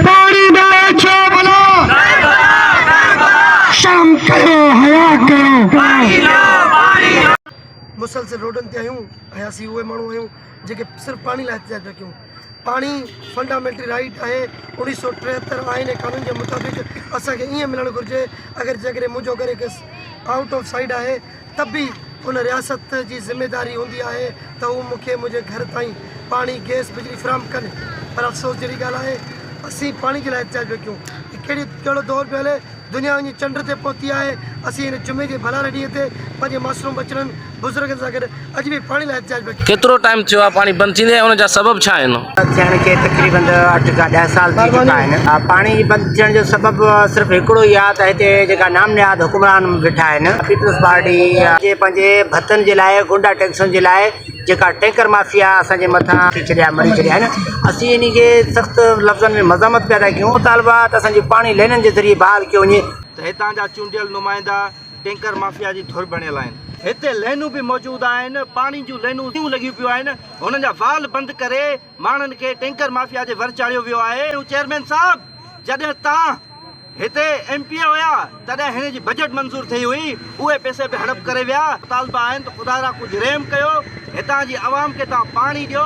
پاڻي ناهي ڇو ڀلا؟ شرم ڪيو حيا ڪيو. مسلسل روڊن تي آهيون ۽ اسين اهي ماڻهو آهيون جيڪي صرف پاڻي لاء احتجاج پيا ڪيون. پاڻي فنڊامينٽل رائيٽ آهي، 1973 آئين ۽ قانون جي مطابق اسان کي ائين ملڻ گهرجي، اگر جيڪڏهن منهنجو گهر هڪ آئوٽ آف سائيڊ آهي ته به ان رياست جي ذميداري هوندي آهي ته هو مون کي منهنجي گهر تائين پاڻي، گئس، بجلي فراهم ڪن پر افسوس جهڙي ڳالهه آهي اسين پاڻي جي لاء احتجاج پيا ڪيون هي ڪهڙي ڪهڙو دور پيو هلي دنيا وڃي چنڊ تي پهتي آهي اسين هن جمعي جي ڀلاري ڏينهن تي پنهنجي معصوم ٻچڙن بزرگن سان گڏ اڄ به پاڻي لاء احتجاج پيا ڪيون. ڪيترو ٽائيم ٿيو آهي پاڻي بند ٿيندي ۽ ان جا سبب ڇا آهن؟ بند ٿيڻ کي تقريبن اٺ کان ڏهه سال ٿي چڪا آهن. پاڻي جي بند ٿيڻ جو سبب صرف هڪڙو ئي آهي ته هتي جيڪا نام نهاد حڪمران ويٺا آهن پيپلز پارٽي جي پنهنجي ڀتن جي لاء گنڊا ٽيڪسن جي لاء جيڪا ٽينڪر مافيا اسان جي مٿان ٿي ڇڏيا مڙهي ڇڏيا آهن اسين انهي کي سخت لفظن ۾ مذمت پيا ٿا ڪيون مطالبو آهي ته اسان جو پاڻي لينن جي ذريعي بحال ڪيو وڃي. ته هتان جا چونڊيل نمائندا ٽينڪر مافيا جي ڌر بڻيل آهن. هتي لينون به موجود آهن، پاڻي جون لينون لڳيون پيون آهن، هنن جا وال بند ڪري ماڻهن کي ٽينڪر مافيا جي ور چاڙهيو ويو آهي. چيئرمين صاحب جڏهن تان هتي ايم پي اي هيا تڏهن هن جي بجيٽ منظور ٿي هئي، اهي پئسي به هڙپ ڪري ويا. مطالبا آهن ته خدارا ڪجهه رحم ڪيو، هتان جي عوام کي توهان پاڻي ڏيو.